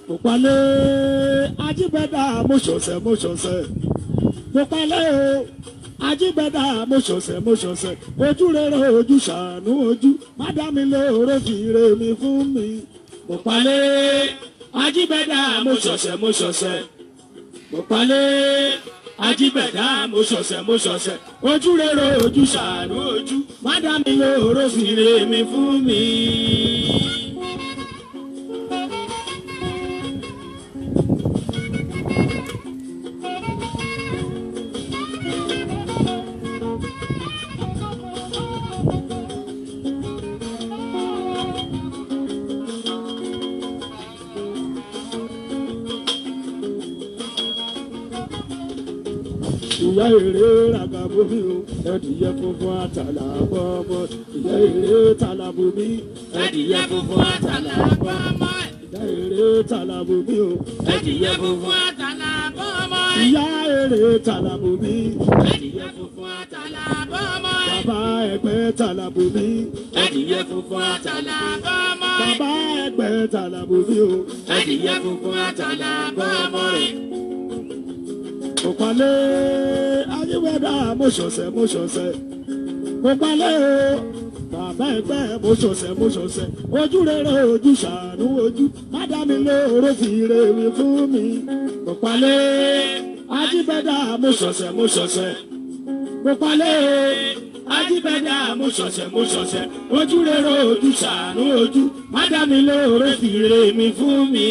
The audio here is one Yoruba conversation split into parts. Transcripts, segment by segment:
Mo palẹ̀ Ajíbẹ́dà mo ṣọ̀ṣẹ̀ mo ṣọ̀ṣẹ̀. Mo palẹ̀ o Ajíbẹ́dà mo ṣọ̀ṣẹ̀ mo ṣọ̀ṣẹ̀. Ojú rere ojú ṣàánú ojú. Má dá mi lóore fi ire mi fún mi. Mo palẹ̀ Ajíbẹ́dà mo ṣọ̀ṣẹ̀ mo ṣọ̀ṣẹ̀. Mo palẹ̀ Ajíbẹ́dà mo ṣọ̀ṣẹ̀ mo ṣọ̀ṣẹ̀. Ojú rere ojú ṣàánú ojú. Má dá mi lóore fi ire mi fún mi. Ìyá èrè ràgàbómi o, ẹdìyẹ funfun àtàlà bọ́mọ. Ìyá èrè tàlàbómi, Ẹdìyẹ funfun àtàlà bọ́mọ. Ìyá èrè tàlàbómi o, Ẹdìyẹ funfun àtàlà bọ́mọ. Ìyá èrè tàlàbómi, Ẹdìyẹ funfun àtàlà bọ́mọ. Bàbá ẹgbẹ́ tàlàbómi, Ẹdìyẹ funfun àtàlà bọ́mọ. Bàbá ẹgbẹ́ tàlàbómi o. Ẹdìyẹ funfun àtàlà bọ́mọ. Mo palẹ̀ Ajíbẹ́dà mo ṣọ̀ṣẹ̀ mo ṣọ̀ṣẹ̀. Mo palẹ̀ o bàbá ẹgbẹ́ mo ṣọ̀ṣẹ̀ mo ṣọ̀ṣẹ̀. Ojú rere ojú ṣàánú ojú. Má dá mi lóore fi ire mi fún mi. Mo palẹ̀ Ajíbẹ́dà mo ṣọ̀ṣẹ̀ mo ṣọ̀ṣẹ̀. Mo palẹ̀ o Ajíbẹ́dà mo ṣọ̀ṣẹ̀ mo ṣọ̀ṣẹ̀. Ojú rere ojú ṣàánú ojú. Má dá mi lóore fi ire mi fún mi.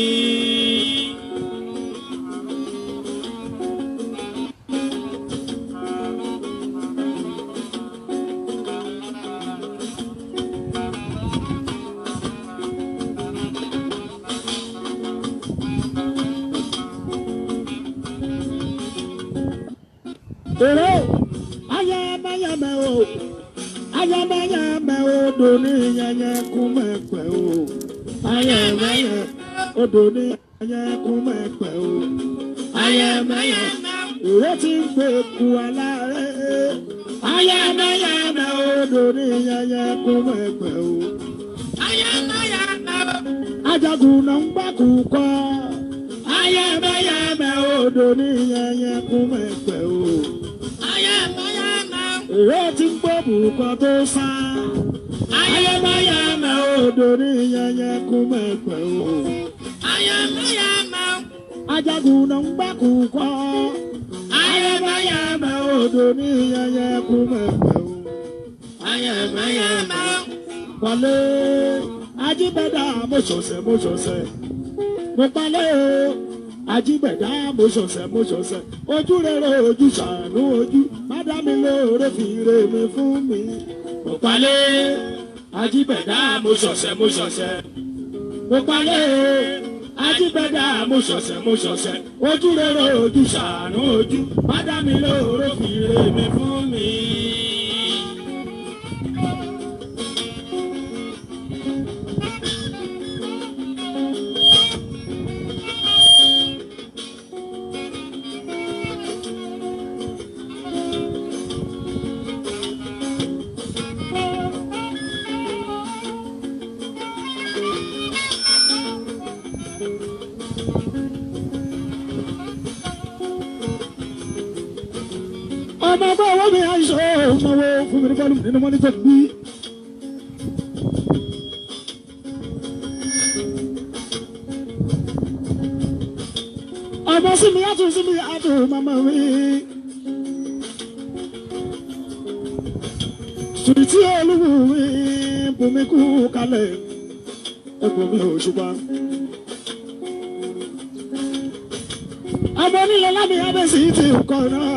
Èrò ayamayamẹ o, ayamayamẹ odò ní yẹnyẹ kún mẹ́pẹ́ o, ayamayẹ odò ní yẹnyẹ kún mẹ́pẹ́ o, ayamayẹ èrò tí ń gbé ku alárẹ̀, ayamayamẹ odò ní yẹnyẹ kún mẹ́pẹ́ o, Ayamayamẹ o. Ajagun náà ń gbàkú kọ́, ayamayamẹ odò ní yẹnyẹ kún mẹ́pẹ́ o. Ayamayamẹ o. Èrè tí ń gbọ́ bùkọ́ tó sá. Ayémáyámẹ́ odò ní yẹnyẹ kún mẹ́pẹ́ o. Ayamayamẹ o. Ajagun náà ń gbàkú kọ́. Ayémáyámẹ́ odò ní yẹnyẹ kún mẹ́pẹ́ o. Ayamayamẹ o. Wọlé Ajíbẹ́dà mo ṣọ̀ṣẹ̀ mo ṣọ̀ṣẹ̀. Mo palẹ̀ o. Ajíbẹ́dà mo ṣọ̀ṣẹ̀ mo ṣọ̀ṣẹ̀. Ojú rere ojú ṣàánú ojú. Má dá mi lóore fi ire mi fún mi. Mo palẹ̀ Ajíbẹ́dà mo ṣọ̀ṣẹ̀ mo ṣọ̀ṣẹ̀. Mo palẹ̀ Ajíbẹ́dà mo ṣọ̀ṣẹ̀ mo ṣọ̀ṣẹ̀. Ojú rere ojú ṣàánú ojú. Má dá mi lóore fi ire mi fún mi. Ọmọ ọgbà owó mi àìsàn ọmọ owó fún mi ní bọ́ọ̀lù nínú mọ́nítọ̀ gbí. Ọmọ sí mi àtún sí mi àtún màmá mi. Sùtì olúwo mi bùnmi kú kalẹ̀ ẹ̀bùn mi ò ṣùgbọ́n. Ọmọ onílẹ̀ lámì abẹ́sí ti kọ̀ náà.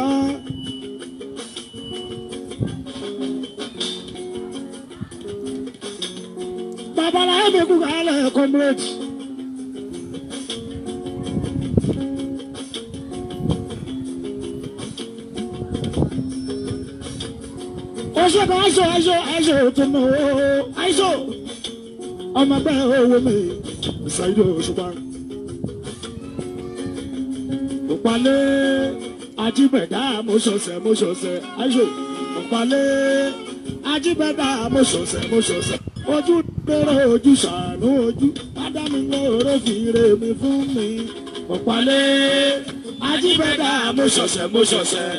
Babala ebe kú kalẹ̀ comrade. Oṣù kan aṣọ aṣọ aṣọ tó nà ó aṣọ ọmọ ẹgbẹ́ owó mi ṣàìdó Òṣùpá. Òpalẹ̀ Ajíbẹ̀dá mo ṣọ̀ṣẹ̀ mo ṣọ̀ṣẹ̀ aṣọ òpalẹ̀ Ajíbẹ̀dá mo ṣọ̀ṣẹ̀ mo ṣọ̀ṣẹ̀ ojú rere ojú ṣàánú ojú ádámì lóore fi re mi fún mi mo palẹ̀ Ajíbẹ̀dá mo ṣọ̀ṣẹ̀ mo ṣọ̀ṣẹ̀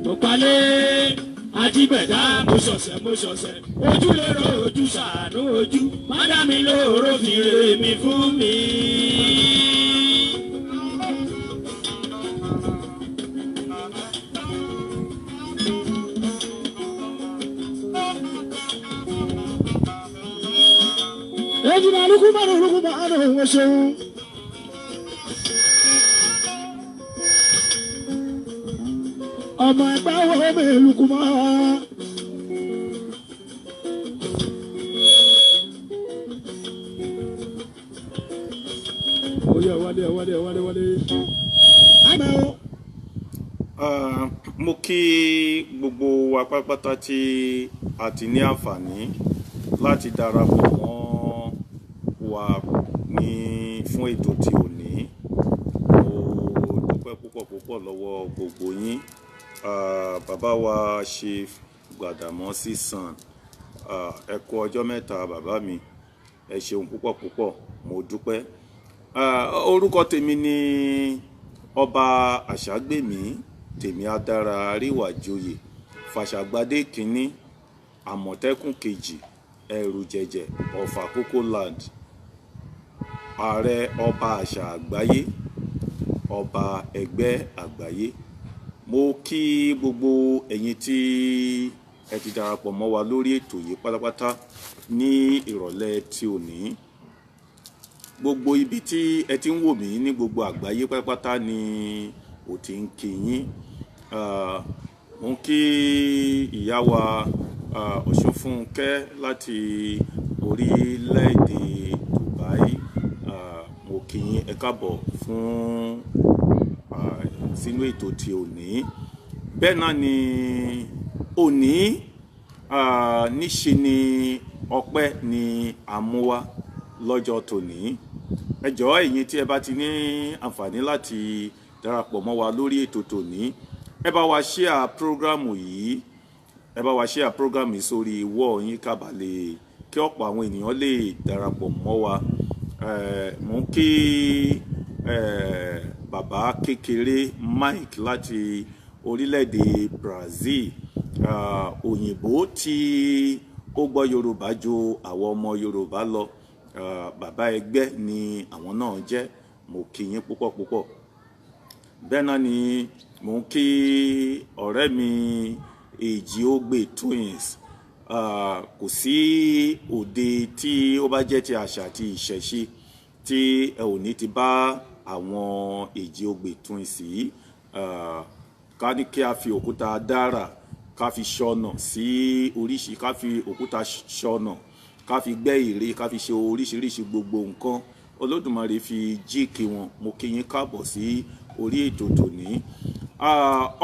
mo palẹ̀ Ajíbẹ̀dá mo ṣọ̀ṣẹ̀ mo ṣọ̀ṣẹ̀ ojú rere ojú ṣàánú ojú ádámì lóore fi re mi fún mi. Ejima lukumanu lukumanu o ṣeun. Ọmọ ẹgbẹ́ wo mi lukumanu. Oyè wálé wálé wálé wálé. Àmọ́ o. Mo kí gbogbo wa pátápátá tí a ti ní àǹfààní láti darapọ̀ mọ́ wa ní fún ètò tí òní. Mo dúpẹ́ púpọ̀ púpọ̀ lọ́wọ́ gbogbo yín. Bàbá wa Chief Gbàdàmọ́sí San, ẹ kú ọjọ́ mẹ́ta bàbá mi, ẹ ṣeun púpọ̀ púpọ̀, mo dúpẹ́. Orúkọ tèmi ni Ọba Àṣàgbèmí Tèmi Adára Àríwájòyè Fàṣàgbadé kínní, Àmọ̀tẹ́kùn kejì, Ẹ̀rù Jẹ̀jẹ̀ of Akoko Land, Ààrẹ Ọba Àṣà Àgbáyé, Ọba Ẹgbẹ́ Àgbáyé. Mo kí gbogbo ẹ̀yin tí ẹ ti darapọ̀ mọ́ wa lórí ètò yìí pátápátá ní ìrọ̀lẹ́ tí òní. Gbogbo ibi tí ẹ ti ń wò mí ní gbogbo àgbáyé pátápátá ni ò ti ń kí yín. Mo ń kí ìyá wa Ọ̀ṣunfúnkẹ́ láti orílẹ̀-èdè Dubai. Mo kí yín ẹ káàbọ̀ fún sínú ètò tí òní. Bẹ́ẹ̀ náà ni òní níṣe ni ọpẹ́ ni àmúwá lọ́jọ́ tòní. Ẹ jọ̀ọ́ ẹ̀yin tí ẹ bá ti ní àǹfààní láti darapọ̀ mọ́ wa lórí ètò tòní, ẹ bá wa share prógrámù yìí, ẹ bá wa share prógrámù yìí sórí wall yín kábàlẹ̀ kí ọ̀pọ̀ àwọn ènìyàn lè darapọ̀ mọ́ wa. Mo ń kí bàbá kékeré Mike láti orílẹ̀-èdè Brazil, òyìnbó tí ó gbọ́ Yorùbá ju àwọn ọmọ Yorùbá lọ. Bàbá ẹgbẹ́ ni àwọn náà jẹ́, mo kí yín púpọ̀ púpọ̀. Bẹ́ẹ̀ náà ni mo ń kí ọ̀rẹ́ mi Èjìogbè Twins. Kò sí òde tí ó bá jẹ́ ti àṣà àti ìṣẹ̀ṣe tí ẹ ò ní ti bá àwọn Èjìogbè Twins yìí. Ká ní kí a fi òkúta dára ká fi ṣọnà sí oríṣi, ká fi òkúta ṣọnà, ká fi gbẹ́ ère, ká fi ṣe oríṣiríṣi gbogbo nǹkan. Olódùmarè fi jíìkì wọn. Mo kí yín káàbọ̀ sí orí ètò tòní.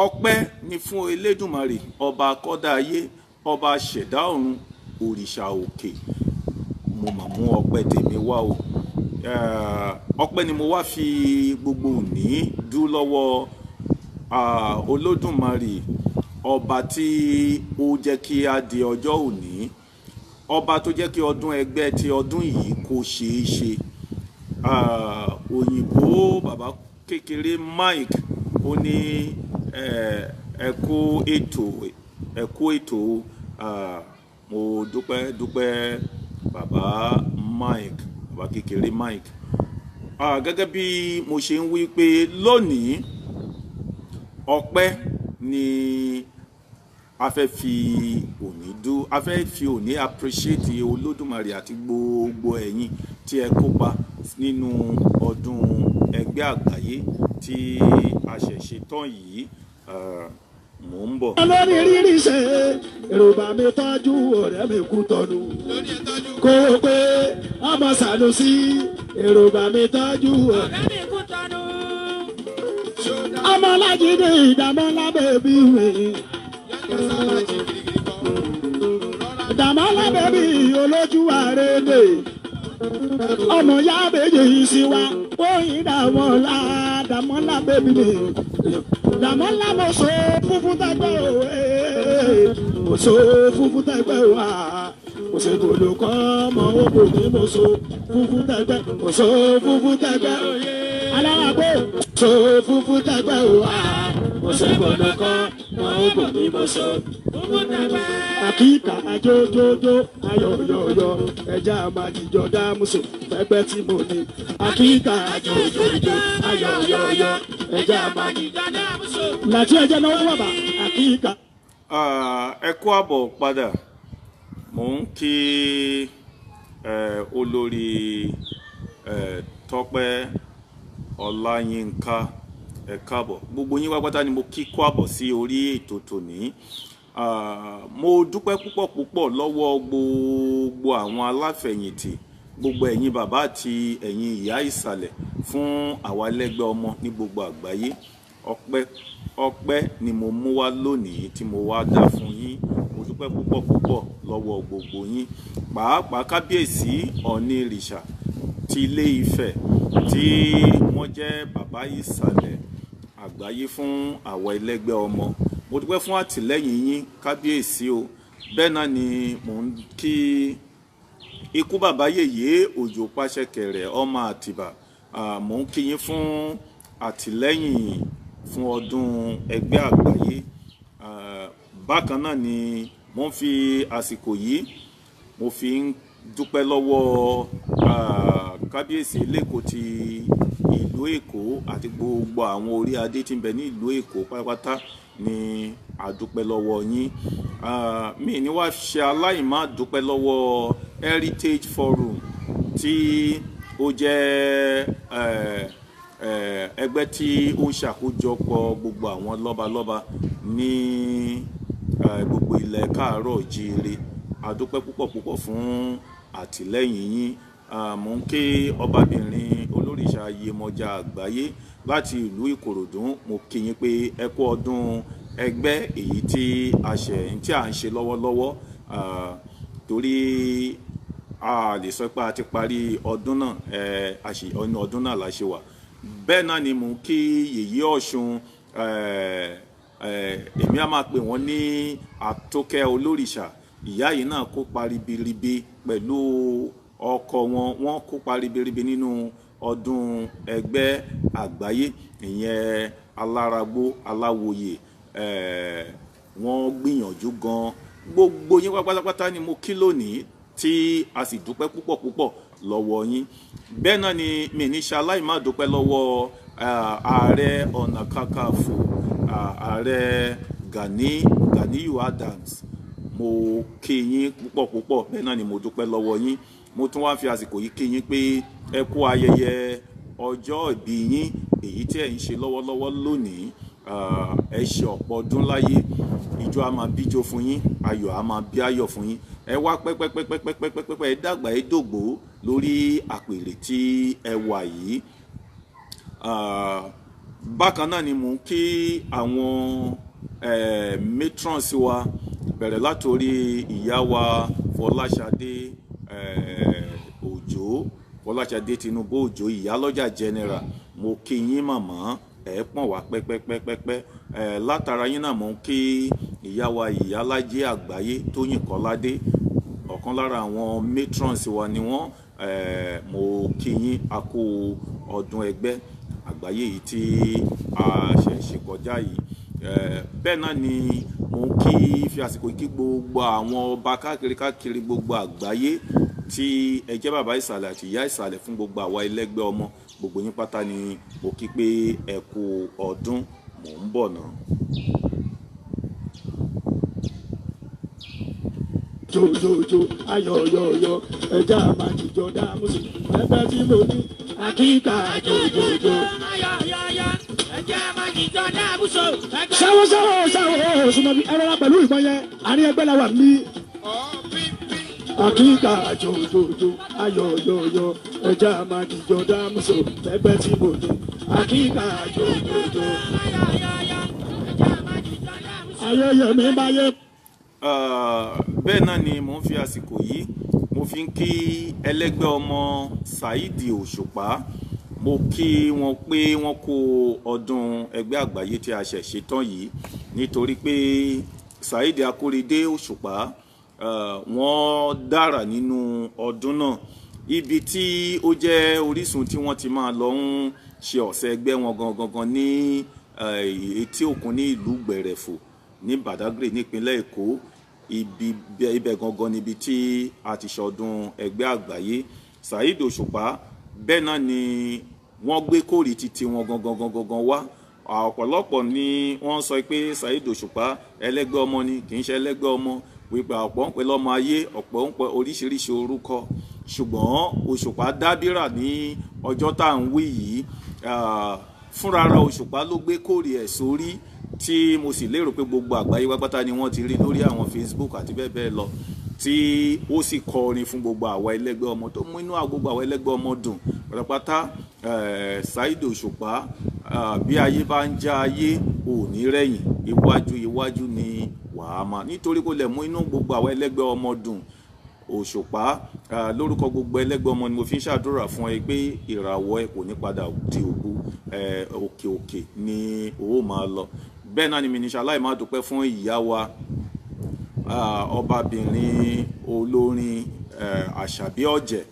Ọpẹ́ ni fún Elédùmarè, ọba akọ́dá ayé, ọba ṣẹ̀dá ọ̀run, òrìṣà òkè. Mo mà mú ọpẹ́ tèmi wá o. Ọpẹ́ ni mo wá fi gbogbo òní dú lọ́wọ́ Olódùmarè, ọba tí ó jẹ́ kí a di ọjọ́ òní, ọba tó jẹ́ kí ọdún ẹgbẹ́ ti ọdún yìí kó ṣeé ṣe. Òyìnbó bàbá kékeré Mike ó ní ẹ kú ètò, ẹ kú ètò. Mo dúpẹ́ dúpẹ́ bàbá Mike, bàbá kékeré Mike. Gẹ́gẹ́ bí mo ṣe ń wí pé lónìí ọpẹ́ ni a fẹ́ fi òní dú, a fẹ́ fi òní appreciate Olódùmarè àti gbogbo ẹ̀yin tí ẹ kópa nínú ọdún ẹgbẹ́ àgbáyé tí a ṣẹ̀ṣẹ̀ tán yìí. Mò ń bọ̀. Lórí rírí ṣe èròbà mi tọ́jú ọ̀rẹ́ mi kú tọ́nu kó o pé ọmọ Sànúsí èròbà mi tọ́jú ọ̀rẹ́ mi kú tọ́nu. Ọmọ Ọlájídé Ìdàmọ́lá bèbí mi. Ìdàmọ́lá bèbí olójú àrédè. Ọmọ ya méjì yìí sí wa oyin Dàmọ́lá Dàmọ́lá bèbí mi. Dàmọ́lá mo so funfun tẹ́gbẹ́ òwe, mo so funfun tẹ́gbẹ́ wá. Kò sí kòló kọ́ mọ òkò ní mo so funfun tẹ́gbẹ́, mo so funfun tẹ́gbẹ́ òye. Alárágbó so funfun tẹ́gbẹ́ wá. Kò sí kòló kọ́ mọ òkò ní mo so funfun tẹ́gbẹ́. Àkíkà ajójójó ayọ̀yọ̀yọ̀ ẹja máa jìjọ dámúso fẹ́gbẹ́ tí mo ní. Àkíkà ajójójó ayọ̀yọ̀yọ̀ ẹja máa jìjọ dámúso. Làtí ẹjẹ náà fún bàbá àkíkà. Ẹ kú àbọ̀ padà. Mò ń kí olórí Tọ́pẹ́ Ọláyínká, ẹ káàbọ̀. Gbogbo yín wá pátá ni mo kí kú àbọ̀ sí orí ètò tòní. Mo dúpẹ́ púpọ̀ púpọ̀ lọ́wọ́ gbogbo àwọn aláfẹ̀yìntì, gbogbo ẹ̀yin bàbá àti ẹ̀yin ìyá ìsàlẹ̀ fún àwa ẹlẹ́gbẹ́ ọmọ ní gbogbo àgbáyé. Ọpẹ́ ọpẹ́ ni mo mú wá lónìí tí mo wá dá fún yín. Mo dúpẹ́ púpọ̀ púpọ̀ lọ́wọ́ gbogbo yín, pàápàá kábíyèsí Ọ̀nìrìṣà ti Ilé Ifẹ̀ tí wọ́n jẹ́ bàbá ìsàlẹ̀ àgbáyé fún àwa ẹlẹ́gbẹ́ ọmọ. Mo dúpẹ́ fún àtìlẹ́yìn yín kábíyèsí o. Bẹ́ẹ̀ náà ni mò ń kí ikú bàbá yèyé Òjó Pàṣẹkẹrẹ ọmọ Àtìbà. Mò ń kí yín fún àtìlẹ́yìn fún ọdún ẹgbẹ́ àgbáyé. Bákan náà ni mò ń fi àsìkò yìí mo fi ń dúpẹ́ lọ́wọ́ kábíyèsí lẹ́kọ̀ọ́ ti ìlú Èkó àti gbogbo àwọn orí adé tí ń bẹ ní ìlú Èkó pátápátá ni a dúpẹ́ lọ́wọ́ yín. Mi ní wá ṣe aláìmá dúpẹ́ lọ́wọ́ Heritage Forum tí ó jẹ́ ẹgbẹ́ tí ó ń ṣàkójọpọ̀ gbogbo àwọn lọ́balọ́ba ní gbogbo ilẹ̀ káàárọ̀ jíire. A dúpẹ́ púpọ̀ púpọ̀ fún àtìlẹ́yìn yín. Mò ń ké ọbabìnrin olórìṣà Yemọja àgbáyé láti ìlú Ìkòròdú. Mo kí yín pé ẹ kú ọdún ẹgbẹ́ èyí tí a ṣẹ̀ tí à ń ṣe lọ́wọ́lọ́wọ́, torí a lè sọ pé a ti parí ọdún náà, ọdún ọdún náà la ṣe wà. Bẹ́ẹ̀ náà ni mò ń kí yèyé Ọ̀ṣun, èmi á máa pè wọ́n ní Àtókẹ́ olórìṣà. Ìyá yìí náà kópa ribiribi pẹ̀lú ọkọ wọn, wọ́n kópa ribiribi nínú ọdún ẹgbẹ́ àgbáyé, ìyẹn Alárágbó Aláwòye. Wọ́n gbìyànjú gan. Gbogbo yín pátápátá ni mo kí lónìí tí a sì dúpẹ́ púpọ̀ púpọ̀ lọ́wọ́ yín. Bẹ́ẹ̀ náà ni mi ní ṣaláì má dúpẹ́ lọ́wọ́ Ààrẹ Ọ̀nà Kakanfò, Ààrẹ Ganiyu Adams. Mo kí yín púpọ̀ púpọ̀, bẹ́ẹ̀ náà ni mo dúpẹ́ lọ́wọ́ yín. Mo tún wá fi àsìkò yìí kí yín pé ẹ kú ayẹyẹ ọjọ́ ìbí yín èyí tí ẹ̀ ń ṣe lọ́wọ́lọ́wọ́ lónìí. Ẹ ṣe ọ̀pọ̀ ọdún láyé, ìjọ a máa bíjó fún yín, ayọ̀ a máa bí ayọ̀ fún yín. Ẹ wá pẹ́pẹ́pẹ́pẹ́pẹ́pẹ́, ẹ dàgbà, ẹ dògbò lórí àpèrè tí ẹ wà yìí. Bákan náà ni mò ń kí àwọn matrons wa, bẹ̀rẹ̀ látòrí ìyá wa Fọláṣadé Òjó, Fọláṣadé Tinubu Òjó, ìyálọ́jà general. Mo kí yín màmá, ẹ pọ̀n wá pẹ́pẹ́pẹ́pẹ́. Látara yín náà mò ń kí ìyá wa ìyálájé àgbáyé Tóyìn Kọ́ládé, ọ̀kan lára àwọn matrons wa ni wọ́n. Mo kí yín a kú ọdún ẹgbẹ́ àgbáyé yìí tí a ṣẹ̀ṣẹ̀ kọjá yìí. Bẹ́ẹ̀ náà ni mo ń kí fi àsìkò kí gbogbo àwọn ọba káàkiri káàkiri gbogbo àgbáyé tí ẹ jẹ́ bàbá ìsàlẹ̀ àti ìyá ìsàlẹ̀ fún gbogbo àwa ẹlẹ́gbẹ́ ọmọ. Gbogbo yín pátá ni mo kí pé ẹ kú ọdún. Mò ń bọ̀ náà. Jojojo ayọ̀yọ̀yọ̀ ẹja máa jìjọ dámúsù ẹgbẹ́ tí mo ní àkíkà jojojo. Ayọ̀yọ̀yọ̀ ẹja máa jìjọ dámúsù. Sáwọ́ sáwọ́ sáwọ́ sùnmọ́bí ẹ rọra pẹ̀lú ìbọn yẹn, àárín ẹgbẹ́ la wà mí. Àkíkà jojojo ayọ̀yọ̀yọ̀ ẹja máa jìjọ dámúsù ẹgbẹ́ tí mo ní àkíkà jojojo. Ayọ̀yọ̀yọ̀ ẹja máa jìjọ dámúsù. Ayẹyẹ mi bá yẹ. Bẹ́ẹ̀ náà ni mò ń fi àsìkò yìí mo fi ń kí ẹlẹ́gbẹ́ ọmọ Saheed Òṣùpá. Mo kí wọn pé wọ́n kú ọdún ẹgbẹ́ àgbáyé tí a ṣẹ̀ ṣe tán yìí, nítorí pé Saheed Akorede Òṣùpá wọ́n dára nínú ọdún náà. Ibi tí ó jẹ́ orísun tí wọ́n ti máa lọ ń ṣe ọ̀sẹ̀ ẹgbẹ́ wọn gangan gan ní etí òkun ní ìlú Gbẹ̀rẹ̀fò ní Badagry nípínlẹ̀ Èkó. Ibẹ̀ gangan níbi tí a ti ṣọdún ẹgbẹ́ àgbáyé. Saheed Òṣùpá bẹ́ẹ̀ náà ni wọ́n gbé kórì títí wọn gangan gangan wá. Ọ̀pọ̀lọpọ̀ ni wọ́n sọ pé Saheed Òṣùpá ẹlẹ́gbẹ́ ọmọ ni, kì í ṣe ẹlẹ́gbẹ́ ọmọ, wípé ọ̀pọ̀ ń pè lọ́mọ ayé, ọ̀pọ̀ ń pè oríṣiríṣi orúkọ. Ṣùgbọ́n Òṣùpá dábìrà ní ọjọ́ tá à ń wí yìí. Fúnrara Òṣùpá ló gbé kórì ẹ̀ sórí, tí mo sì lérò pé gbogbo àgbáyé pátápátá ni wọ́n ti rí lórí àwọn Facebook àti bẹ́ẹ̀ bẹ́ẹ̀ lọ, tí ó sì kọrin fún gbogbo àwa ẹlẹ́gbẹ́ ọmọ, tó mú inú gbogbo àwa ẹlẹ́gbẹ́ ọmọ dùn pátápátá. Saheed Òṣùpá, bí ayé bá ń já ayé, ò ní rẹ̀yìn, iwájú iwájú ni wàá máa, nítorí kó lè mú inú gbogbo àwa ẹlẹ́gbẹ́ ọmọ dùn. Òṣùpá, lórúkọ gbogbo ẹlẹ́gbẹ́ ọmọ ni mo fi ń ṣàdúrà fún ẹ pé ìràwọ̀ ẹ kò ní padà di òbu, òkè òkè ni ó máa lọ. Bẹ́ẹ̀ náà ni mi ní ṣaláì máa dúpẹ́ fún ìyá wa, ọbabìnrin olórin Àṣàbí Ọ̀jẹ̀.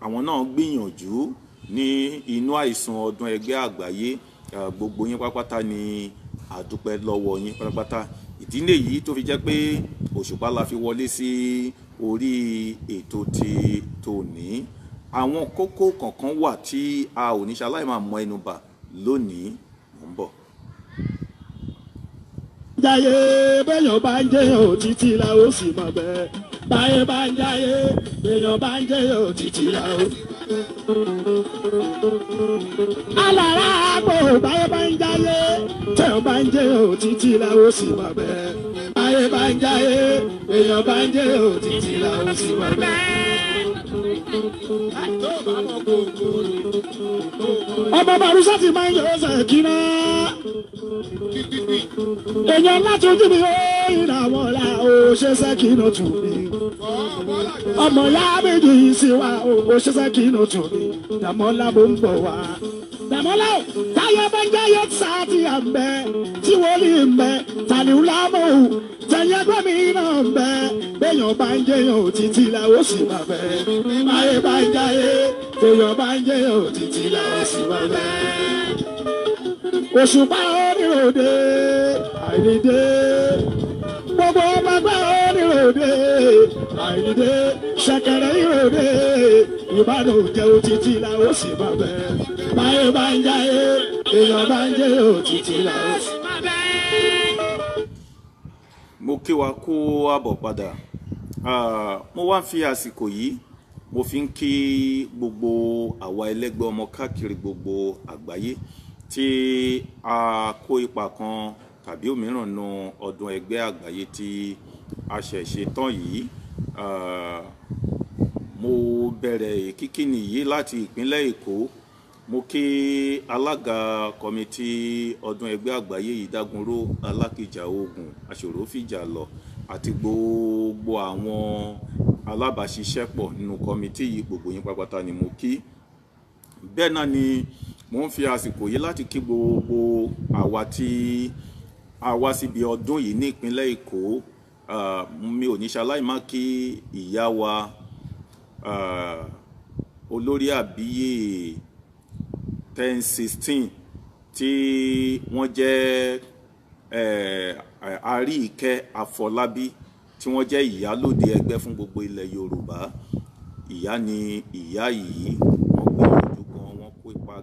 Àwọn náà gbìyànjú ní inú àìsàn ọdún ẹgbẹ́ àgbáyé. Gbogbo yín pátápátá ni àdúpẹ́ lọ́wọ́ yín pátápátá. Ìdí nìyí tó fi jẹ́ pé Òṣùpá la fi wọlé sí orí ètò ti tòní. Àwọn kókó kọ̀ọ̀kan wà tí a ò ní ṣaláì máa mọ ẹnu bà lónìí. Mò ń bọ̀. Jáyé bẹ́yàn bá ń jẹ́yàn òtítì la ó sì mọ̀ bẹ́ẹ̀. Báyé bá ń jáyé bẹ́yàn bá ń jẹ́yàn òtítì la ó. Alára àgbò báyé bá ń jáyé tẹ̀yàn bá ń jẹ́yàn òtítì la ó sì mọ̀ bẹ́ẹ̀. Báyé bá ń jáyé bẹ́yàn bá ń jẹ́yàn òtítì la ó sì mọ̀ bẹ́ẹ̀. Ọmọ Bàrúsà ti máa ń yọ ọ̀sẹ̀ kíná. Èèyàn láti ojú mi ó ìràwọ̀ la ó ṣe sẹ́kìnà tù mí. Ọmọ ìyá méjì yìí sì wá ó ṣe sẹ́kìnà tù mí. Dàmọ́lá mo ń bọ̀ wá. Dàmọ́lá o, táyọ̀ bá ń jáyọ̀ sáà tí à ń bẹ, tí wọ́n lè ń bẹ, tàlíwùlá mọ̀ ò, tẹ̀yìn ẹgbẹ́ mi náà ń bẹ. Béèyàn bá ń jẹyàn òtítì la ó sì máa bẹ. Báyé bá ń jáyé, téèyàn bá ń jẹyàn òtítì la ó sì máa bẹ. Òṣùpá oníròde àìníde, gbogbo ọmọ ẹgbẹ́ oníròde àìníde, ṣẹ̀kẹ̀rẹ̀ ìròde, ìbádùn jẹ́ òtítì la ó sì máa bẹ. Báyé bá ń jáyé, èèyàn bá ń jẹ́ òtítì la ó sì máa bẹ. Mo kí wa kú àbọ̀ padà. Mo wá ń fi àsìkò yìí mo fi ń kí gbogbo àwa ẹlẹ́gbẹ́ ọmọ káàkiri gbogbo àgbáyé tí a kó ipa kan tàbí òmíràn nu ọdún ẹgbẹ́ àgbáyé tí a ṣẹ̀ ṣe tán yìí. Mo bẹ̀rẹ̀ kíkíni yìí láti ìpínlẹ̀ Èkó. Mo kí alága kọ́mítì ọdún ẹgbẹ́ àgbáyé yìí, Dágunró Alákìjà Ogun Aṣòrófìjà lọ, àti gbogbo àwọn alábàáṣiṣẹ́pọ̀ nínú kọ́mítì yìí, gbogbo yín pátápátá ni mo kí. Bẹ́ẹ̀ náà ni mo ń fi àsìkò yìí láti kí gbogbo àwa tí a wá síbi ọdún yìí ní ìpínlẹ̀ Èkó. Mi ò ní ṣaláì má kí ìyá wa, olórí àbíyè 1016 tí wọ́n jẹ́ Àríìkẹ́ Àfọlábí, tí wọ́n jẹ́ ìyálóde ẹgbẹ́ fún gbogbo ilẹ̀ Yorùbá. Ìyá ni ìyá yìí, wọ́n gbìyànjú gan, wọ́n kó ipa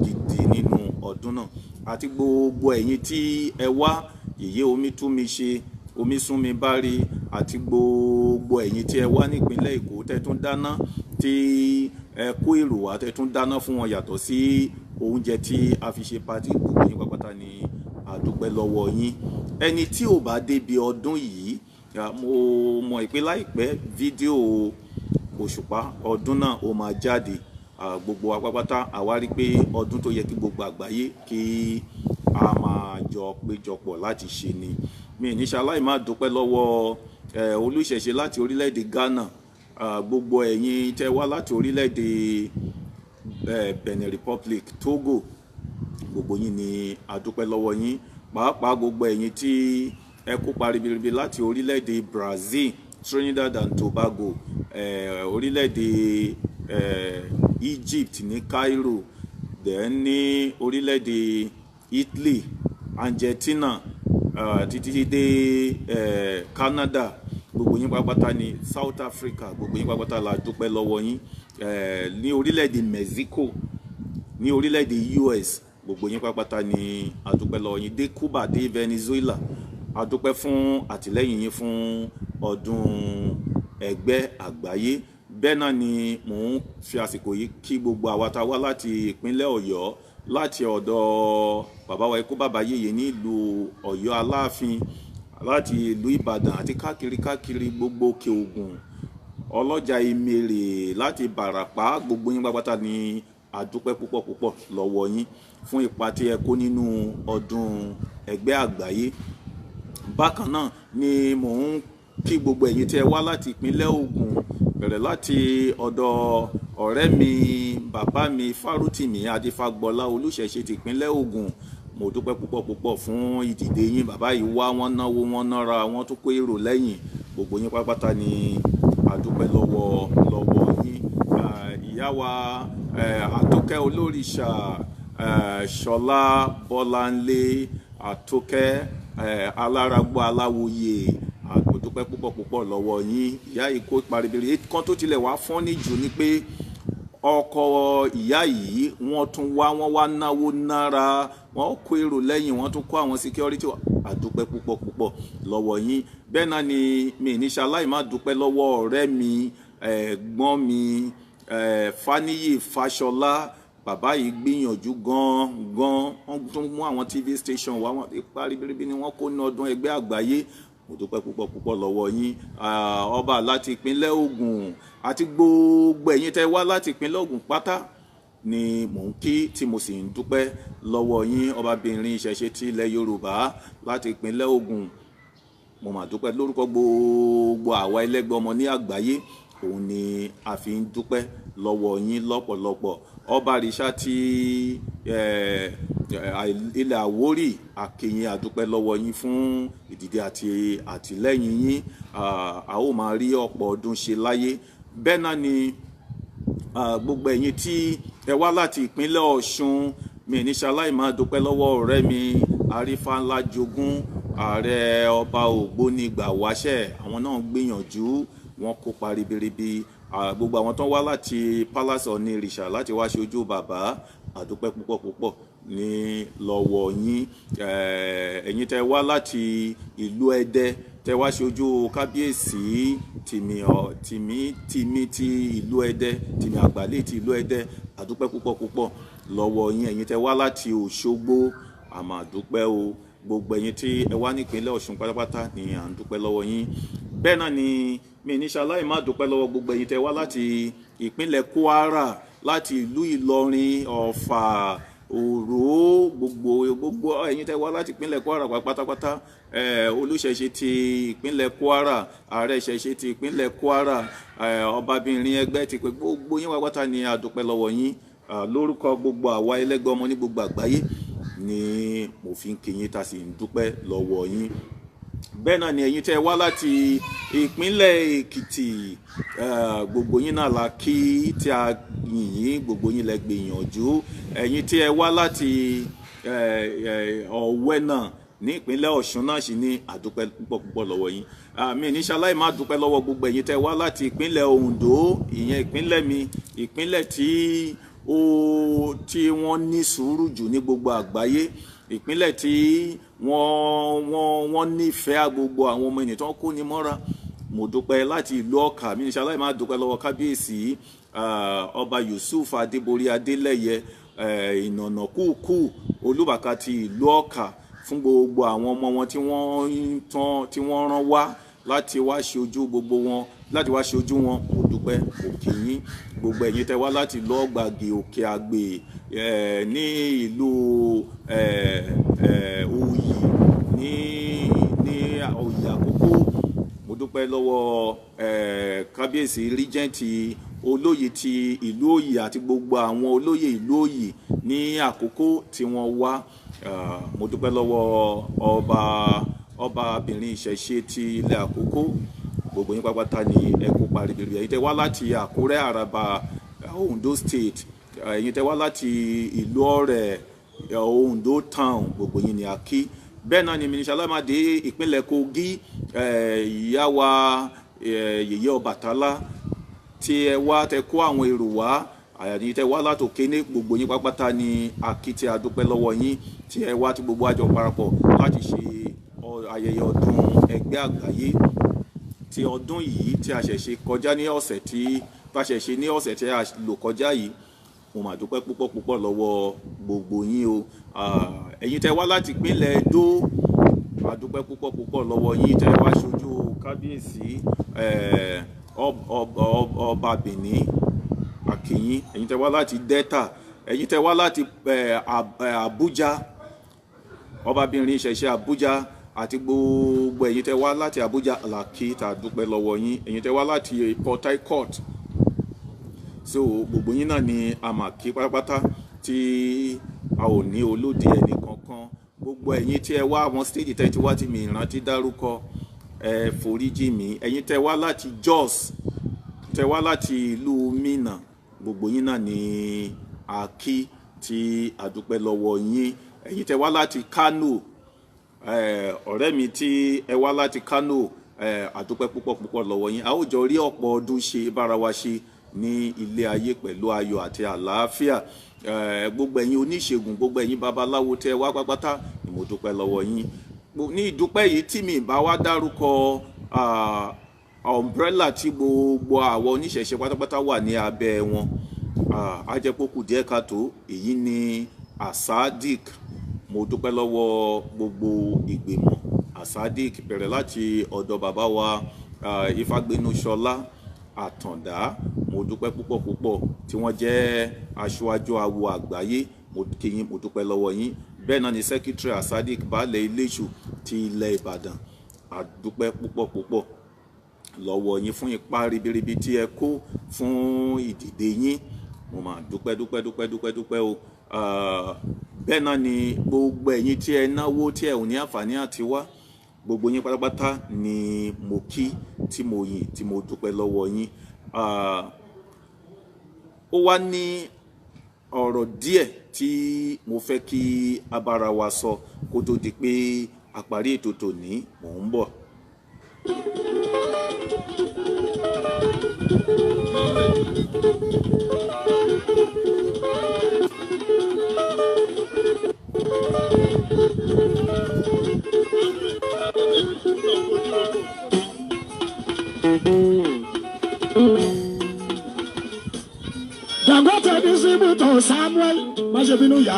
gidi nínú ọdún náà. Àti gbogbo ẹ̀yin tí ẹ wá, yèyé omi tún mi ṣe, omi sún mi bá rí, àti gbogbo ẹ̀yin tí ẹ wá nípínlẹ̀ Èkó tẹ́ tún dáná, tí ẹ kó èrò wá tẹ́ tún dáná fún wọn yàtọ̀ sí oúnjẹ tí a fi ṣe patí, gbogbo yín pátápátá ni a dúpẹ́ lọ́wọ́ yín. Ẹni tí ò bá débi ọdún yìí, mo mọ̀ pé láìpẹ́ fídíò Òṣùpá ọdún náà ó máa jáde. Gbogbo wa pátápátá àwa rí pé ọdún tó yẹ kí gbogbo àgbáyé kí a máa jọ péjọpọ̀ láti ṣe ni. Mi ní ṣaláì máa dúpẹ́ lọ́wọ́ olùṣẹ̀ṣe láti orílẹ̀-èdè Ghana, gbogbo ẹ̀yin tẹ́ wá láti orílẹ̀-èdè Benin Republic, Togo, gbogbo yín ni a dúpẹ́ lọ́wọ́ yín. Pàápàá gbogbo ẹ̀yin tí ẹ kópa ribiribi láti orílẹ̀-èdè Brazil, Trinidad and Tobago, orílẹ̀-èdè Egypt ní Cairo, then ní orílẹ̀-èdè Italy, Argentina, títí dé Canada, gbogbo yín pátápátá ní South Africa, gbogbo yín pátápátá la dúpẹ́ lọ́wọ́ yín. Ní orílẹ̀-èdè Mexico, ní orílẹ̀-èdè US, gbogbo yín pátápátá ní a dúpẹ́ lọ́wọ́ yín. Dé Cuba, dé Venezuela, a dúpẹ́ fún àtìlẹ́yìn yín fún ọdún ẹgbẹ́ àgbáyé. Bẹ́ẹ̀ náà ni mò ń fi àsìkò yìí kí gbogbo àwa tá a wá láti ìpínlẹ̀ Ọ̀yọ́, láti ọ̀dọ̀ bàbá wa ikú bàbá yèyé ní ìlú Ọ̀yọ́ Aláàfin, láti ìlú Ìbàdàn àti káàkiri káàkiri gbogbo Òkè Ògùn, ọlọ́jà Ìmèrè, láti Bàràpá, gbogbo yín pátápátá ni a dúpẹ́ púpọ̀ púpọ̀ lọ́wọ́ yín fún ipa tí ẹ kó nínú ọdún ẹgbẹ́ àgbáyé. Bákan náà ni mò ń kí gbogbo ẹ̀yin tí ẹ wá láti ìpínlẹ̀ Ògùn, bẹ̀rẹ̀ láti ọ̀dọ̀ ọ̀rẹ́ mi, bàbá mi Fárótìmí Adífágbọlá, Olúṣẹ̀ṣe ti ìpínlẹ̀ Ògùn. Mo dúpẹ́ púpọ̀ púpọ̀ fún ìdìde yín. Bàbá yìí wá, wọ́n náwó, wọ́n nára, wọ́n tún kó èrò lẹ́yìn. Gbogbo yín pátápátá ni a dúpẹ́ lọ́wọ́ yín. Ìyá wa Àtókẹ́ Olórìṣà, Ṣọlá Bọ́láńlé Àtókẹ́, Alárágbó Aláwòye, mo dúpẹ́ púpọ̀ púpọ̀ lọ́wọ́ yín. Ìyá yìí kó paribiri kan tó tilẹ̀ wá fọ́n ní jù ni pé ọkọ ìyá yìí wọ́n tún wá, wọ́n wá náwó nára, wọ́n kó èrò lẹ́yìn, wọ́n tún kó àwọn security. A dúpẹ́ púpọ̀ púpọ̀ lọ́wọ́ yín. Bẹ́ẹ̀ náà ni mi ní ṣaláì má dúpẹ́ lọ́wọ́ ọ̀rẹ́ mi, ẹ̀gbọ́n mi, Fáníyì Fáṣọlá. Bàbá yìí gbìyànjú gan gan, wọ́n tún mú àwọn TV station wá, wọ́n ipa ribiribi ni wọ́n kó ní ọdún ẹgbẹ́ àgbáyé. Mo dúpẹ́ púpọ̀ púpọ̀ lọ́wọ́ yín. Ọba láti ìpínlẹ̀ Ògùn àti gbogbo ẹ̀yin tẹ́ wá láti ìpínlẹ̀ Ògùn pátá ni mò ń kí tí mo sì ń dúpẹ́ lọ́wọ́ yín. Ọbabìnrin ìṣẹ̀ṣe ti ilẹ̀ Yorùbá láti ìpínlẹ̀ Ògùn, mo mà dúpẹ́ lórúkọ gbogbo àwa ẹlẹ́gbẹ́ ọmọ ní àgbáyé, òun ni a fi ń dúpẹ́ lọ́wọ́ yín lọ́pọ̀lọpọ̀. Ọba àrìṣà ti ilẹ̀ Àwórì, àkìyìn, àdúpẹ́ lọ́wọ́ yín fún ìdìde àti àtìlẹ́yìn yín. A ó máa rí ọ̀pọ̀ ọdún ṣe láyé. Bẹ́ẹ̀ náà ni gbogbo ẹ̀yin tí ẹ wá láti ìpínlẹ̀ Ọ̀ṣun, mi ní ṣaláì máa dúpẹ́ lọ́wọ́ ọ̀rẹ́ mi Arífáńlá Jogún, ààrẹ ọba Ògbóni Gbàwáṣẹ̀. Àwọn náà gbìyànjú, wọ́n kópa ribiribi. Gbogbo àwọn tó ń wá láti Palace Onírìṣà láti wá ṣojú bàbá, àdúpẹ́ púpọ̀ púpọ̀ ní lọ́wọ́ yín. Ẹ̀yin tẹ́ wá láti ìlú Ẹdẹ, tẹ́ wá ṣojú kábíyèsí Tìmí ti ìlú Ẹdẹ, Tìmí Àgbàlẹ̀ ti ìlú Ẹdẹ, àdúpẹ́ púpọ̀ púpọ̀ lọ́wọ́ yín. Ẹ̀yin tẹ́ wá láti Òṣogbo, a máa dúpẹ́ o. Gbogbo ẹ̀yin tí ẹ wá nípínlẹ̀ Ọ̀ṣun pátápátá ni à ń dúpẹ́ lọ́wọ́ yín. Bẹ́ẹ̀ náà ni mi ní ṣaláì má dúpẹ́ lọ́wọ́ gbogbo ẹ̀yin tẹ́ wá láti ìpínlẹ̀ Kwara, láti ìlú Ìlọrin, Ọ̀fà, Òró, gbogbo ẹ̀yin tẹ́ wá láti ìpínlẹ̀ Kwara pátápátá. Olúṣẹ̀ṣe ti ìpínlẹ̀ Kwara, ààrẹ ìṣẹ̀ṣe ti ìpínlẹ̀ Kwara, ọbabìnrin ẹgbẹ́ ti pé gbogbo yín pátápátá ni a dúpẹ́ lọ́wọ́ yín. Lórúkọ gbogbo àwa ẹlẹ́gbẹ́ ọmọ ní gbogbo àgbáyé ni mo fi ń kí yín tá sì ń dúpẹ́ lọ́wọ́ yín. Bẹ́ẹ̀ náà ni ẹ̀yin tẹ́ wá láti ìpínlẹ̀ Èkìtì, gbogbo yín náà la kí tí a yìn yín, gbogbo yín lẹ gbìyànjú. Ẹ̀yin tí ẹ wá láti Ọ̀wẹ́ náà ní ìpínlẹ̀ Ọ̀ṣun náà sì ní àdúpẹ́ púpọ̀ púpọ̀ lọ́wọ́ yín. Mi ní ṣaláì má dúpẹ́ lọ́wọ́ gbogbo ẹ̀yin tẹ́ wá láti ìpínlẹ̀ Oǹdó, ìyẹn ìpínlẹ̀ mi, ìpínlẹ̀ tí wọ́n ní sùúrù jù ní gbogbo àgbáyé, ìpínlẹ̀ tí wọ́n nífẹ̀ẹ́ gbogbo àwọn ọmọ ènìyàn tó ń kó ni mọ́ra. Mo dúpẹ́ láti ìlú Ọ̀kà, mi ní ṣaláì má dúpẹ́ lọ́wọ́ kábíyèsí ọba Yusuf Adébórí Adélẹ́yẹ, Ìnànà Kúkú Olúbàkà ti ìlú Ọ̀kà, fún gbogbo àwọn ọmọ wọn tí wọ́n rán wá láti wá ṣojú gbogbo wọn, láti wá ṣojú wọn. Mo dúpẹ́ òkè yín. Gbogbo ẹ̀yin tẹ́ wá láti ìlú Ọ̀gbàgì, Òkè Àgbè, ní ìlú Òyì, ní Òyì Àkókó, mo dúpẹ́ lọ́wọ́ kábíyèsí ríjẹ́ǹtì olóyè ti ìlú Òyì àti gbogbo àwọn olóyè ìlú Òyì ní àkókò tí wọ́n wá. Mo dúpẹ́ lọ́wọ́ ọbabìnrin ìṣẹ̀ṣe ti ilẹ̀ Àkókó. Gbogbo yín pápátá ni ẹ kópa ribiribi. Ẹ̀yin tẹ́ wá láti Àkúrẹ́, Àràbà, Ondo State, ẹ̀yin tẹ́ wá láti ìlú Ọ̀rẹ́, Ondo Town, gbogbo yín ni a kí. Bẹ́ẹ̀ náà ni Mínísítà Alámàdé ìpínlẹ̀ Kogi, ìyá wa Yèyé Ọbàtálá tí ẹ wá tẹ kó àwọn èrò wá, àyàní tẹ wá látòkè ní gbogbo yín pápátá ni a kí tí a dúpẹ́ lọ́wọ́ yín tí ẹ wá tí gbogbo àjọ parapọ̀ láti ṣe ayẹyẹ ọdún ẹgbẹ́ àgbáyé ti ọdún yìí tí a ṣẹ̀ṣẹ̀ kọjá ní ọ̀sẹ̀ tí a ṣẹ̀ṣẹ̀ ní ọ̀sẹ̀ tí a lò kọjá yìí. Mo mà dúpẹ́ púpọ̀ púpọ̀ lọ́wọ́ gbogbo yín o. Ẹ̀yin tẹ́ wá láti ìpínlẹ̀ Ẹdó, a dúpẹ́ púpọ̀ púpọ̀ lọ́wọ́ yín tẹ́ wá ṣojú kábíyèsí ọba Benin, àkìyín. Ẹ̀yin tẹ́ wá láti Delta, ẹ̀yin tẹ́ wá láti Abuja, ọbabìnrin ìṣẹ̀ṣẹ̀ Abuja àti gbogbo ẹ̀yin tẹ́ wá láti Abuja làkì tá a dúpẹ́ lọ́wọ́ yín. Ẹ̀yin tẹ́ wá láti Port Harcourt, so gbogbo yín náà ni a mà kí pátápátá tí a ò ní olóde ẹnì kankan. Gbogbo ẹ̀yin tí ẹ wá àwọn stéèjì tẹ́ ti wá tí mi ìrántí dárúkọ, ẹ foríjì mi. Ẹ̀yin tẹ́ wá láti Jos, tẹ́ wá láti ìlú Minna, gbogbo yín náà ni a kí tí a dúpẹ́ lọ́wọ́ yín. Ẹ̀yin tẹ́ wá láti Kano, ọ̀rẹ́ mi tí ẹ wá láti Kano, a dúpẹ́ púpọ̀ púpọ̀ lọ́wọ́ yín. A ó jọ rí ọ̀pọ̀ ọdún ṣe bára wa ṣe ní ilé ayé pẹ̀lú ayọ̀ àti àlàáfíà. Gbogbo ẹ̀yin oníṣègùn, gbogbo ẹ̀yin babaláwo tẹ́ wá pátápátá ni mo dúpẹ́ lọ́wọ́ yín. Ní ìdúpẹ́ yìí tí mi bá wá dárúkọ umbrella tí gbogbo àwọn oníṣẹ̀ṣe pátápátá wà ní abẹ́ wọn, á jẹ́ pé ó kù díẹ̀ káàtó. Èyí ni Asadik. Mo dúpẹ́ lọ́wọ́ gbogbo ìgbìmọ̀ Asadik, bẹ̀rẹ̀ láti ọ̀dọ̀ bàbá wa Ifágbénúṣọlá Àtàndá. Mo dúpẹ́ púpọ̀ púpọ̀ tí wọ́n jẹ́ aṣáájú awo àgbáyé. Mo kí yín, mo dúpẹ́ lọ́wọ́ yín. Bẹ́ẹ̀ náà ni sẹ́kítírì Asadik baálẹ̀ Iléṣù ti ilẹ̀ Ìbàdàn. A dúpẹ́ púpọ̀ púpọ̀ lọ́wọ́ yín fún ipa ribiribi tí ẹ kó fún ìdìde yín. Mo máa dúpẹ́ dúpẹ́ dúpẹ́ dúpẹ́ dúpẹ́ o. Bẹ́ẹ̀ náà ni gbogbo ẹ̀yin tí ẹ náwó tí ẹ ò ní àǹfààní àti wá, gbogbo yín pátápátá ni mo kí tí mo yìn tí mo dúpẹ́ lọ́wọ́ yín. Ó wá ní ọ̀rọ̀ díẹ̀ tí mo fẹ́ kí a bára wa sọ kó tó di pé a parí ètò tòní. Mò ń bọ̀. Dangote distributor Samuel, má ṣe bínú yá.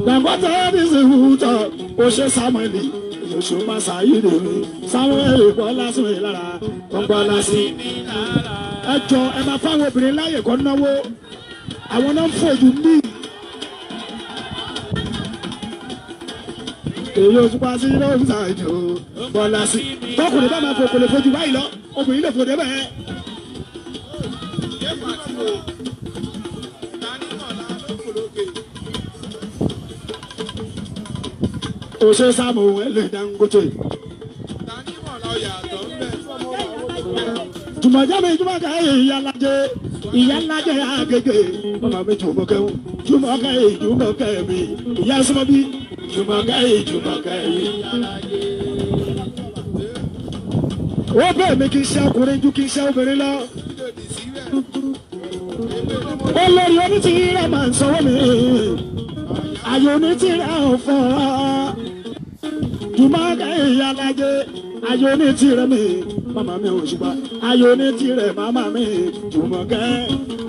Dangote distributor ó ṣe Samuel yóò má ṣàyíde mi Samuel bọ́lá sí mi lára bọ́lá sí. Ẹ jọ ẹ máa fáwọn obìnrin láyè kó náwó, àwọn náà ń fojú mí. Èyí oṣù pa sí ló ń ṣàjò bọ́lá sí. Tọkùnrin bá máa fò kò lè fojú báyìí lọ, obìnrin lè fò débẹ̀. Òṣè Samuel Dangote. Jùmọ̀já mi Jùmọ̀kẹ́ ìyálájẹ́ ìyálájẹ́ àgègè màmá mi Jùmọ̀kẹ́ Jùmọ̀kẹ́ Jùmọ̀kẹ́ mi ìyá súnmọ́ bí Jùmọ̀kẹ́ Jùmọ̀kẹ́ mi. Ó bẹ́ẹ̀ mi kì í ṣe ọkùnrin ju kì í ṣe obìnrin lọ. Olórí onítìrẹ máa ń sanwó mi, àyè onítìrẹ ò fọ́. Jùmọ̀kẹ́ ìyálájẹ́ ayé onítìrẹ mi màmá mi ò ṣùgbọ́n ayé onítìrẹ màmá mi Jùmọ̀kẹ́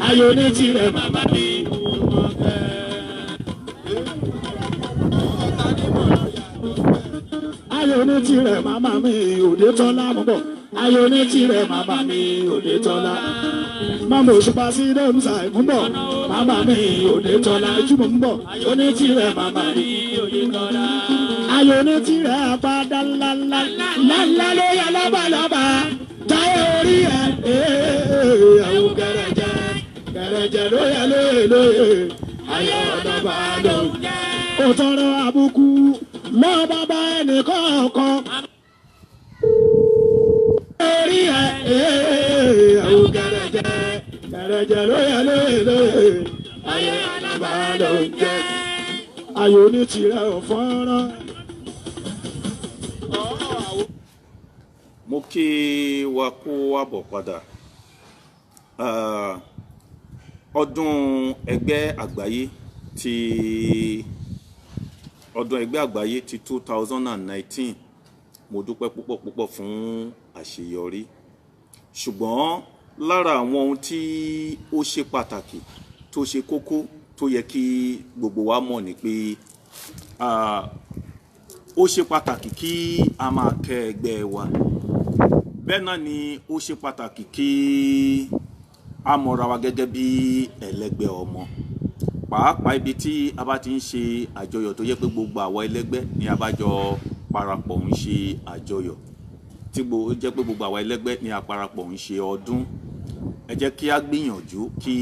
ayé onítìrẹ màmá mi Jùmọ̀kẹ́. Ayé onítìrẹ màmá mi Òdetọ́lá mọ̀ bọ̀ ayé onítìrẹ màmá mi Òdetọ́lá. Màmá Òṣùpá sí Dẹ́mùsà ń bọ̀. Màmá mi òde tọ́lá ìjùmọ̀ ń bọ̀. Oní tirẹ̀ màmá mi. Ayò ní tirẹ̀ àpáda ńláńlá. Ńláńlá ló yẹ lọ́bàlọ́bà. Táyé orí ẹ̀ ẹ̀wù gẹ̀rẹ̀jẹ̀. Gẹ̀rẹ̀jẹ̀ ló yẹ lóye lóye. Ayé ọ̀dọ́gba ló ń jẹ́. Ó tọrọ àbùkù lọ́ bàbá ẹnì kọ̀ọ̀kan. Orí ẹ̀ ẹ̀wù gẹ̀rẹ̀jẹ̀. Gẹ̀rẹ̀jẹ̀ ló yẹ lóye lóye. Ayé ọ̀dọ́gba ló ń jẹ́. Ayò ní tirẹ̀ ò fọ́nrán. Mo kí wa kó àbọ̀ padà. Ọdún ẹgbẹ́ àgbáyé ti ọdún ẹgbẹ́ àgbáyé ti 2019, mo dúpẹ́ púpọ̀ púpọ̀ fún àṣeyọrí. Ṣùgbọ́n lára àwọn ohun tí ó ṣe pàtàkì tó ṣe kókó tó yẹ kí gbogbo wa mọ̀ ni pé ó ṣe pàtàkì kí a máa kẹ́ ẹgbẹ́ wa. Bẹ́ẹ̀ náà ni ó ṣe pàtàkì kí a mọ̀ra wa gẹ́gẹ́ bí ẹlẹ́gbẹ́ ọmọ. Pàápàá ibi tí a bá ti ń ṣe àjọyọ̀ tó yẹ pé gbogbo àwa ẹlẹ́gbẹ́ ni a bá jọ parapọ̀ ń ṣe àjọyọ̀, tí ó jẹ́ pé gbogbo àwa ẹlẹ́gbẹ́ ni a parapọ̀ ń ṣe ọdún. Ẹ jẹ́ kí a gbìyànjú kí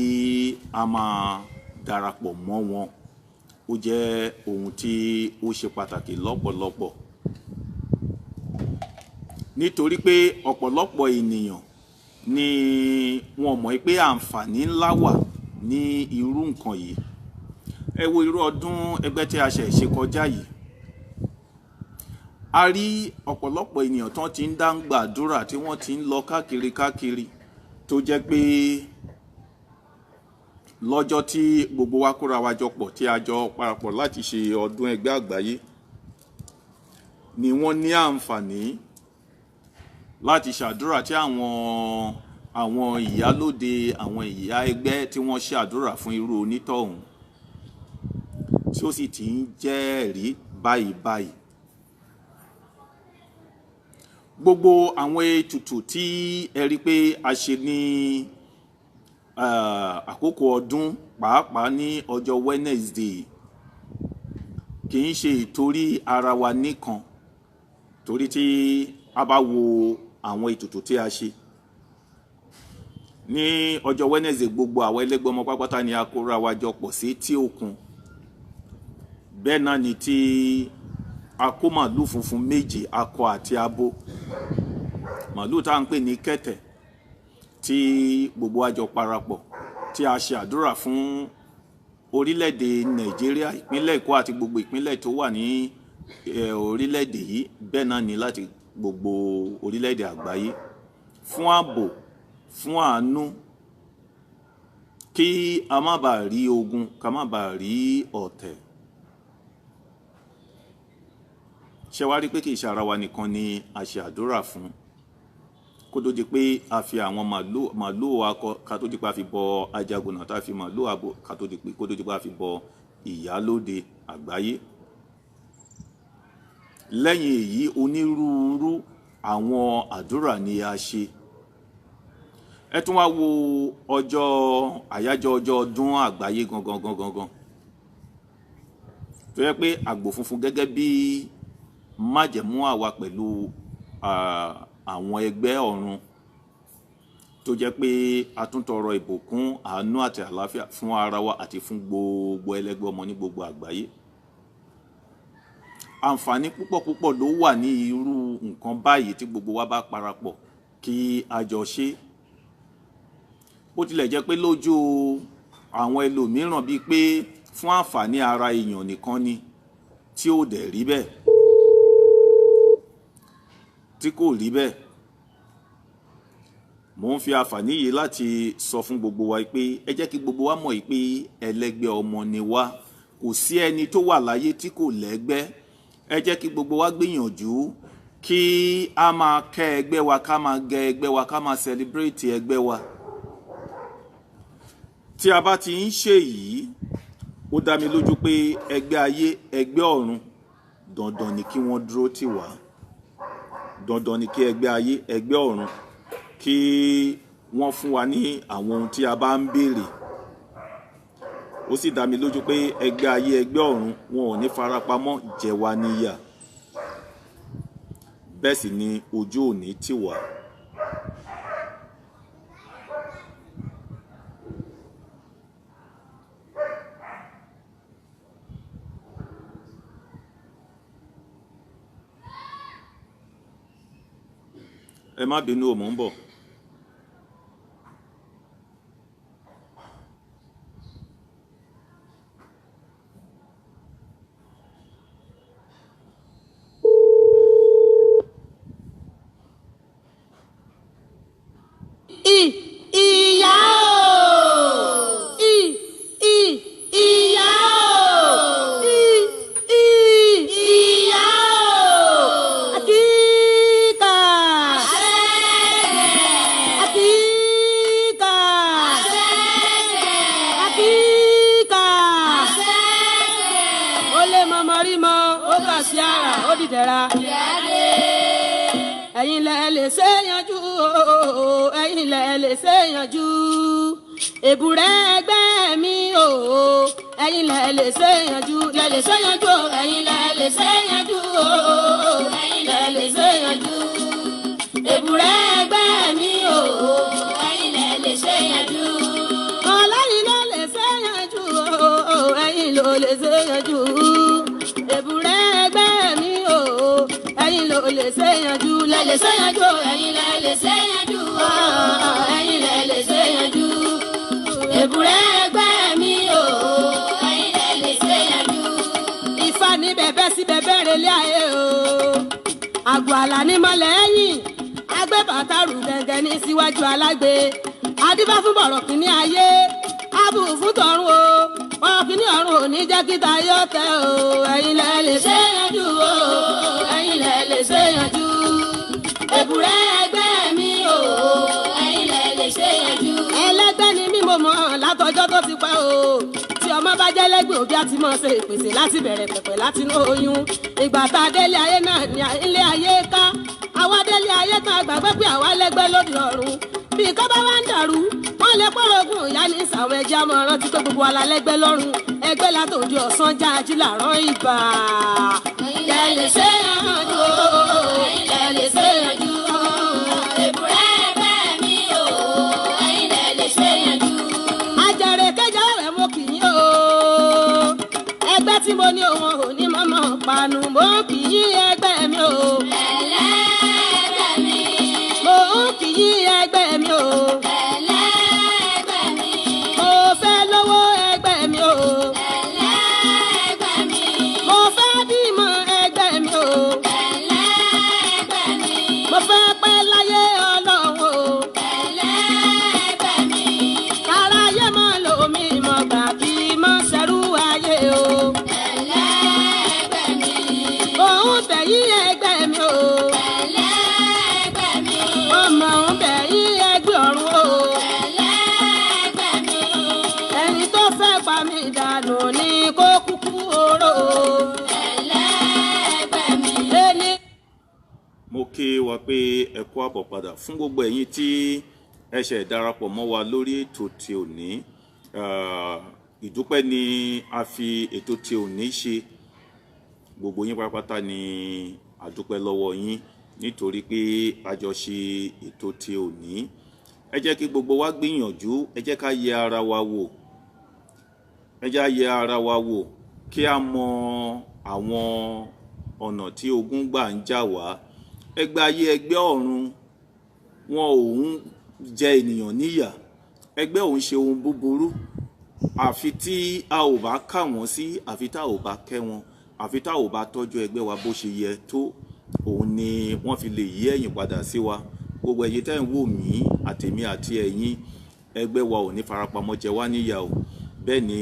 a máa darapọ̀ mọ́ wọn. Ó jẹ́ ohun tí ó ṣe pàtàkì lọ́pọ̀lọpọ̀, nítorí pé ọ̀pọ̀lọpọ̀ ènìyàn ni wọ́n mọ̀ pé àǹfààní ńlá wà ní irú nǹkan yìí. Ẹ wo irú ọdún ẹgbẹ́ tí a ṣẹ̀ ṣe kọjá yìí, a rí ọ̀pọ̀lọpọ̀ ènìyàn tán ti ń dáńgbàdúrà tí wọ́n ti ń lọ káàkiri káàkiri, tó jẹ́ pé lọ́jọ́ tí gbogbo wa kóra wa jọ pọ̀ tí a jọ parapọ̀ láti ṣe ọdún ẹgbẹ́ àgbáyé ni wọ́n ní àǹfààní láti ṣàdúrà tí àwọn ìyálóde, àwọn ìyá ẹgbẹ́ tí wọ́n ṣàdúrà fún irú onítọ̀hún, tí ó sì ti ń jẹ́rìí báyìí báyìí. Gbogbo àwọn ètùtù tí ẹ rí pé a ṣe ní àkókò ọdún, pàápàá ní ọjọ́ Wednesday, kì í ṣe ìtorí ara wa nìkan, torí tí a bá wo àwọn ètùtù tí a ṣe ní ọjọ́ Wednesday, gbogbo àwọn ẹlẹ́gbẹ́ ọmọ pápátá ni a kóra wa jọ pọ̀ sí tí òkun. Bẹ́ẹ̀ náà ni tí a kó màlúù funfun méje, akọ àti abo, màlúù tá à ń pè ní kẹ̀tẹ̀, tí gbogbo wa jọ parapọ̀ tí a ṣe àdúrà fún orílẹ̀-èdè Nàìjíríà, ìpínlẹ̀ Èkó àti gbogbo ìpínlẹ̀ tó wà ní orílẹ̀-èdè yìí. Bẹ́ẹ̀ náà ni láti gbogbo orílẹ̀-èdè àgbáyé, fún ààbò, fún àánú, kí a má bàa rí ogun, ká má bàa rí ọ̀tẹ̀. Ṣé wá rí pé kì í ṣe ara wa nìkan ni a ṣe àdúrà fún, kó tó di pé a fi àwọn màlúù akọ, ká tó di pé a fi bọ ajagunà, tá a fi màlúù abo, ká tó di pé kó tó di pé a fi bọ ìyálóde àgbáyé. Lẹ́yìn èyí, onírúurú àwọn àdúrà ni a ṣe. Ẹ tún wá wo ọjọ́ àyájọ́ ọjọ́ ọdún àgbáyé gangan gangan gan, tó yẹ pé àgbò funfun gẹ́gẹ́ bí májẹ̀mú àwa pẹ̀lú àwọn ẹgbẹ́ ọ̀run, tó jẹ́ pé a tún tọrọ ìbùkún, àánú àti àlàáfíà fún ara wa àti fún gbogbo ẹlẹ́gbẹ́ ọmọ ní gbogbo àgbáyé. Àǹfààní púpọ̀ púpọ̀ ló wà ní irú nǹkan báyìí tí gbogbo wa bá parapọ̀ kí a jọ ṣe. Bó tilẹ̀ jẹ́ pé lójú àwọn ẹlòmíràn bíi pé fún àǹfààní ara èèyàn nìkan ni, tí ó dẹ̀ rí bẹ́ẹ̀, tí kò rí bẹ́ẹ̀. Mò ń fi àǹfààní yìí láti sọ fún gbogbo wa pé ẹ jẹ́ kí gbogbo wa mọ̀ pé ẹlẹ́gbẹ́ ọmọ ni wá. Kò sí ẹni tó wà láyé tí kò lẹ́gbẹ́. Ẹ jẹ́ kí gbogbo wa gbìyànjú kí a máa kẹ́ ẹgbẹ́ wa, ká máa gẹ ẹgbẹ́ wa, ká máa celebrate ẹgbẹ́ wa. Tí a bá ti ń ṣe yìí, ó dá mi lójú pé ẹgbẹ́ ayé, ẹgbẹ́ ọ̀run, dandan ni kí wọ́n dúró tì wá. Dandan ni kí ẹgbẹ́ ayé, ẹgbẹ́ ọ̀run, kí wọ́n fún wa ní àwọn ohun tí a bá ń béèrè. Ó sì dá mi lójú pé ẹgbẹ́ ayé ẹgbẹ́ ọ̀run wọn ò ní farapamọ́ jẹ wá níyà, bẹ́ẹ̀ sì ni ojú ò ní tì wá. Ẹ má bínú o, mò ń bọ̀. Ìyá o! Ìyá o! Ìyá o! Akíkà! Akíkà! Akíkà! Ó lé mọmọ rí mọ, ó kà sí ara, ó dìdẹ̀ra. Ẹ̀yin lẹ lè ṣe yanjú o, ẹ̀yin lẹ lè ṣe yanjú. Èbúrẹ́ ẹgbẹ́ mi o, ẹ̀yin lẹ lè ṣe yanjú, lẹ lè ṣe yanjú o, ẹ̀yin lẹ lè ṣe yanjú o, ẹ̀yin lẹ lè ṣe yanjú. Èbúrẹ́ ẹgbẹ́ mi o, ẹ̀yin lẹ lè ṣe yanjú. Ọlọ́yin ló lè ṣe yanjú o, ẹ̀yin ló lè ṣe yanjú. Èbúrẹ́ ẹgbẹ́ mi o, ẹ̀yin ló lè ṣe yanjú, lẹ lè ṣe yanjú o, ẹ̀yin lẹ lè ṣe yanjú o, ẹ̀yin lẹ lè ṣe yanjú. Èbúrẹ́ ẹgbẹ́ mi o, ẹ̀yin lẹ lè ṣe yanjú. Ifá ní bẹ̀bẹ̀ sí bẹ̀bẹ̀ relé ayé o, àgọ́ àlà ní mọ́lẹ̀ ẹ̀yìn, agbẹ́bàtàrù gẹ̀ǹgẹ̀ ní síwájú alágbe, adíbá fún bọ̀rọ̀ kìíní ayé, ábù fún tọ̀run o, bọ̀rọ̀ kìíní ọ̀run ò ní jẹ́ kí tayé tẹ o, ẹ̀yin lẹ lè ṣe yanjú o, ẹ̀yin lẹ lè ṣe yanjú. Èbúrẹ́ ẹgbẹ́ mi o, ẹ̀yin lẹ lè ṣe yanjú. Ẹlẹ́gbẹ́ ni mí mo mọ̀ látọjọ́ tó ti pẹ́ o, tí ọmọ bá jẹ́ lẹ́gbẹ̀ẹ́ òbí á ti mọ̀ ṣe ìpèsè láti bẹ̀rẹ̀ pẹ̀pẹ̀ látinú oyún. Ìgbà tá a délé ayé náà ní ilé ayé ká, àwa délé ayé tán gbàgbé pé àwa lẹ́gbẹ́ lóde ọ̀run. Bí nǹkan bá wá ń dàrú, wọ́n lè pọ̀rọ̀ ogun ìyá ní ìsàwọn ẹja mọ̀ rántí pé gbogbo wa la lẹ́gbẹ́ lọ́run. Ẹgbẹ́ látòdì ọ̀sán já ají làárọ̀ ìbà. Ẹ̀yin lẹ lè ṣe yanjú o, ẹ̀yin lẹ lè ṣe yanjú. Èbúrẹ́ ẹgbẹ́ mi o, ẹ̀yin lẹ lè ṣe yanjú. Ajẹ̀rẹ̀ kẹjọ rẹ̀ mo kì í o. Ẹgbẹ́ tí mo ní òun ò ní mọ́mọ́ panu, mo kì í ẹgbẹ́ mi o. Ẹlẹ́gbẹ́ mi. Mo kì í ẹgbẹ́ mi o. Ẹlẹ́gbẹ́ mi. Mo fẹ́ lówó ẹgbẹ́ mi o. Ẹlẹ́gbẹ́ mi. Mo fẹ́ bímọ ẹgbẹ́ mi o. Ẹlẹ́gbẹ́ mi. Mo fẹ́ pẹ́ láyé Ọlọ́run o. Ẹlẹ́gbẹ́ mi. Káráyé mọ́ lómi mọ́ gbà kí mọ́ ṣerú ayé o. Ẹlẹ́gbẹ́ mi. Òun bẹ̀yí ẹgbẹ́ mi o. Ẹlẹ́gbẹ́ mi. Ọmọ òun bẹ̀yí ẹgbẹ́ ọ̀run o. Ẹlẹ́gbẹ́ mi. Ẹni tó fẹ́ pa mí dànù ni kó kúkú oró o. Ẹlẹ́gbẹ́ mi. Ẹni. Mo kí wa pé ẹ kú àbọ̀ padà fún gbogbo ẹ̀yin tí ẹ ṣe darapọ̀ mọ́ wa lórí ètò tí òní. Ìdúpẹ́ ni a fi ètò tí òní ṣe. Gbogbo yín pátápátá ni a dúpẹ́ lọ́wọ́ yín nítorí pé a jọ ṣe ètò tí òní. Ẹ jẹ́ kí gbogbo wa gbìyànjú, ẹ jẹ́ ká yẹ ara wa wò, ẹ jẹ́ ká yẹ ara wa wò kí a mọ àwọn ọ̀nà tí ogun gbà ń jà wá. Ẹgbẹ́ ayé ẹgbẹ́ ọ̀run wọn ò ń jẹ ènìyàn níyà, ẹgbẹ́ òun ṣe ohun búburú, àfi tí a ò bá kà wọ́n sí, àfi tá ò bá kẹ́ wọn, àfi tá ò bá tọ́jú ẹgbẹ́ wa bó ṣe yẹ tó, òun ni wọ́n fi lè yí ẹ̀yìn padà sí wa. Gbogbo ẹ̀yin tẹ́ ń wò mí àtèmi àti ẹ̀yin, ẹgbẹ́ wa ò ní farapamọ́ jẹ wá níyà o, bẹ́ẹ̀ ni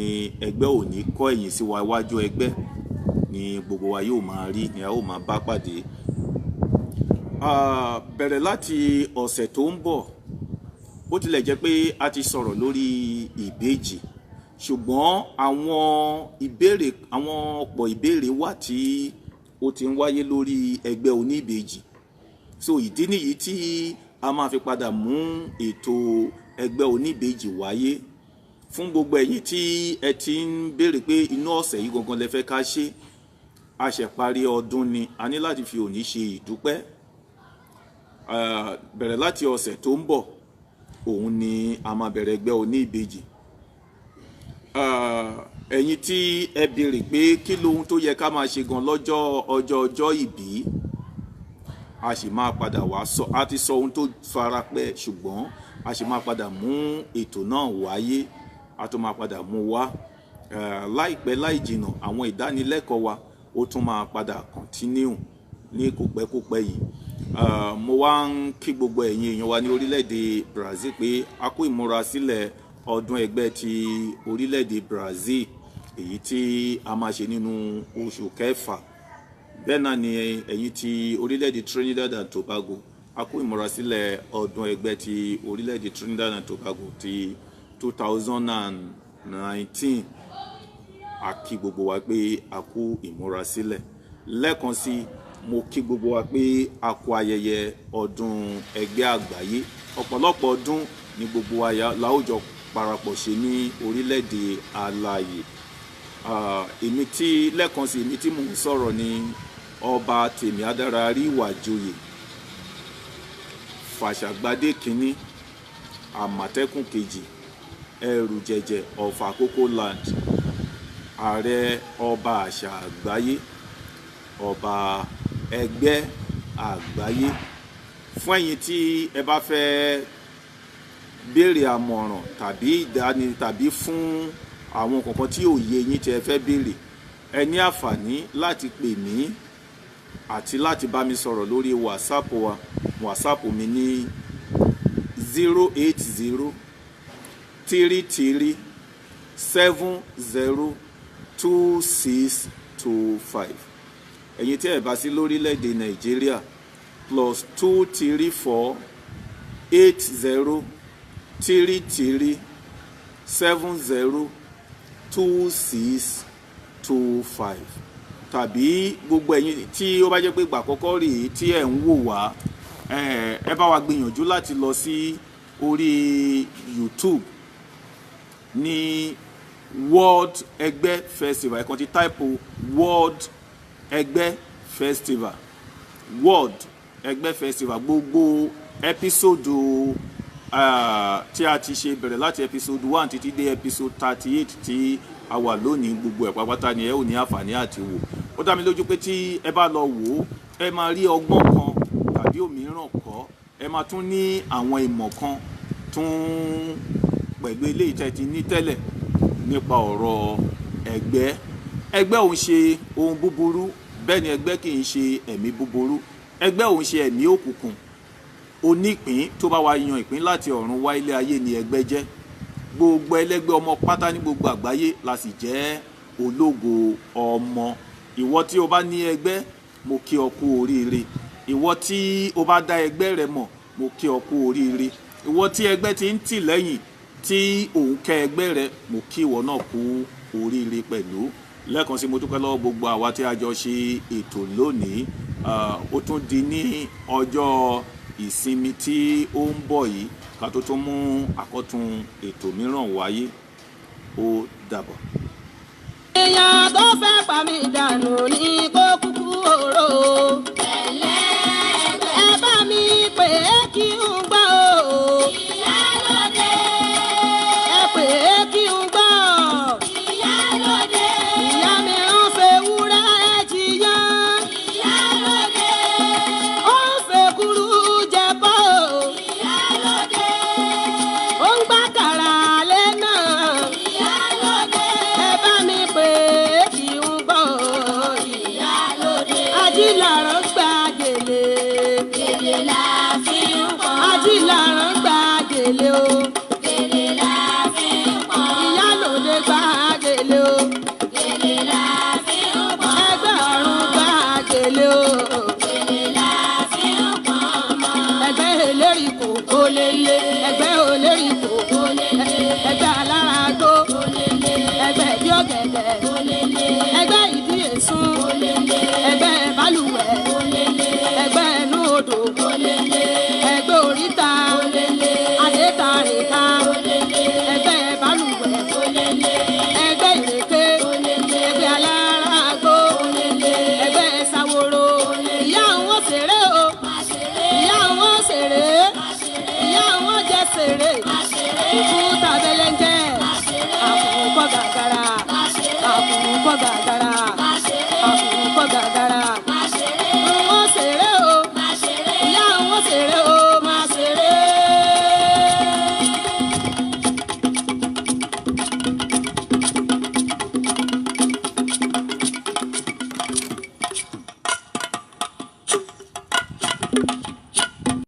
ẹgbẹ́ ò ní kọ́ ẹ̀yìn sí wa, iwájú ẹgbẹ́ ni gbogbo wa yóò máa rí, ni a ó máa bá pàdé. Bẹ̀rẹ̀ láti ọ̀sẹ̀ tó ń bọ̀, bó tilẹ̀ jẹ́ pé a ti sọ̀rọ̀ lórí ìbejì, ṣùgbọ́n àwọn ìbéèrè, àwọn ọ̀pọ̀ ìbéèrè wà tí ó ti ń wáyé lórí ẹgbẹ́ oníbejì. So ìdí nìyí tí a máa fi padà mú ètò ẹgbẹ́ oníbejì wáyé. Fún gbogbo ẹ̀yin tí ẹ ti ń béèrè pé inú ọ̀sẹ̀ yìí gangan lẹ fẹ́ ká ṣe, a ṣẹ̀ parí ọdún ni, a ní láti fi òní ṣe ìdúpẹ́. Bẹ̀rẹ̀ láti ọ̀sẹ̀ tó ń bọ̀, òun ni a máa bẹ̀rẹ̀ ẹgbẹ́ oníbejì. Ẹ̀yin tí ẹ béèrè pé kí lohun tó yẹ ká máa ṣe gan lọ́jọ́ ọjọ́ ìbí, a sì máa padà wá sọ, a ti sọ ohun tó fara pẹ́, ṣùgbọ́n a sì máa padà mú ètò náà wáyé, a tún máa padà mú wá láìpẹ́ láì jìnà. Àwọn ìdánilẹ́kọ̀ọ́ wa ó tún máa padà continue ní kòpẹ́kòpẹ́ yìí. Mo wá ń kí gbogbo ẹ̀yin èèyàn wa ní orílẹ̀-èdè Brazil pé a kú ìmúrasílẹ̀ ọdún ẹgbẹ́ ti orílẹ̀-èdè Brazil, èyí tí a máa ṣe nínú oṣù kẹfà. Bẹ́ẹ̀ náà ni ẹ̀yin ti orílẹ̀-èdè Trinidad and Tobago, a kú ìmúrasílẹ̀ ọdún ẹgbẹ́ ti orílẹ̀-èdè Trinidad and Tobago ti 2019. A kí gbogbo wa pé a kú ìmúrasílẹ̀. Lẹ́ẹ̀kan sí, mo kí gbogbo wa pé a kú ayẹyẹ ọdún ẹgbẹ́ àgbáyé. Ọ̀pọ̀lọpọ̀ ọdún ni gbogbo wa láwùjọ parapọ̀ ṣe ní orílẹ̀-èdè alààyè. Èmi tí lẹ́ẹ̀kan sí, èmi tí mò ń sọ̀rọ̀ ni Ọba Tèmi Adára Ríwàjòyè Fàṣàgbádé kínní, Àmọ̀tẹ́kùn kejì, Ẹrù Jẹ̀jẹ̀ of Akoko Land, Ààrẹ Ọba Àṣà Àgbáyé, Ọba Ẹgbẹ́ Àgbáyé. Fún ẹ̀yin tí ẹ bá fẹ́ béèrè àmọ̀ràn tàbí ìdáni tàbí fún àwọn kọ̀ọ̀kan tí ò yé yín tí ẹ fẹ́ béèrè, ẹ ní àǹfààní láti pè mí àti láti bá mi sọ̀rọ̀ lórí WhatsApp wa. WhatsApp mi ní 080 33 70 2625. Ẹ̀yin tí ẹ bá sí lórílẹ̀‐èdè Nàìjíríà, +234 80 33 70 2625. Tàbí gbogbo ẹ̀yin tí ó bá jẹ́ pé ìgbà àkọ́kọ́ rèé tí ẹ̀ ń wò wá, ẹ bá wa gbìyànjú láti lọ sí orí YouTube ní World Ẹgbẹ́ Festival. Ẹ kàn ti type World Ẹgbẹ́ Festival, World Ẹgbẹ́ Festival. Gbogbo episode tí a ti ṣe bẹ̀rẹ̀ láti episode 1 títí dé episode 38 tí a wà lónìí, gbogbo ẹ̀ pápátá ni ẹ ò ní àǹfààní àti wò. Ó dá mi lójú pé tí ẹ bá lọ wò ó, ẹ máa rí ọgbọ́n kan tàbí òmíràn kọ́, ẹ máa tún ní àwọn ìmọ̀ kan tún pẹ̀lú eléyìí tẹ́ ti ní tẹ́lẹ̀ nípa ọ̀rọ̀ ẹgbẹ́. Ẹgbẹ́ òun ṣe ohun búburú, bẹ́ẹ̀ ni ẹgbẹ́ kì í ṣe ẹ̀mí búburú. Ẹgbẹ́ òun ṣe ẹ̀mí òkùnkùn. Onípín tó bá wa yan ìpín láti ọ̀run wá ilé ayé ni ẹgbẹ́ jẹ́. Gbogbo ẹlẹ́gbẹ́ ọmọ pátá ní gbogbo àgbáyé la sì jẹ́ ológo ọmọ. Ìwọ tí o bá ní ẹgbẹ́, mo kí ọ kú oríire. Ìwọ tí o bá dá ẹgbẹ́ rẹ mọ̀, mo kí ọ kú oríire. Ìwọ tí ẹgbẹ́ ti ń tì lẹ́yìn tí òun kẹ́ ẹgbẹ́ rẹ, mo kí ìwọ náà kú oríire pẹ̀lú. Lẹ́ẹ̀kan sí, mo dúpẹ́ lọ́wọ́ gbogbo àwa tí a jọ ṣe ètò lónìí. Ó tún di ní ọjọ́ ìsinmi tí ó ń bọ̀ yìí ká tó tún mú àkọ́tun ètò mìíràn wáyé. Ó dàbọ̀. Èèyàn tó fẹ́ pa mí dànù ní kó kúkú oró. Ẹ bá mi pè é kí n gbọ́ o. Ìyálóde. Ẹ pè é kí n gbọ́. Ìyálóde. Ìyá mi ń fẹ́ wúrẹ́ jiyàn. Ìyálóde. Ó ń fẹ́ kúrú jẹ̀kọ́. Ìyálóde. Ó ń gbá kàrà lé náà. Ìyálóde. Ẹ bá mi pè é kí n gbọ́. Ìyálóde. Ajílàrán gba gèlè. Gèlè la fi ń pọ́n. Ajílàrán gba gèlè o. Gèlè la fi ń pọ́n. Ìyálóde gba gèlè o. Gèlè la fi ń pọ́n. Ẹgbẹ́ ọ̀run gba gèlè o.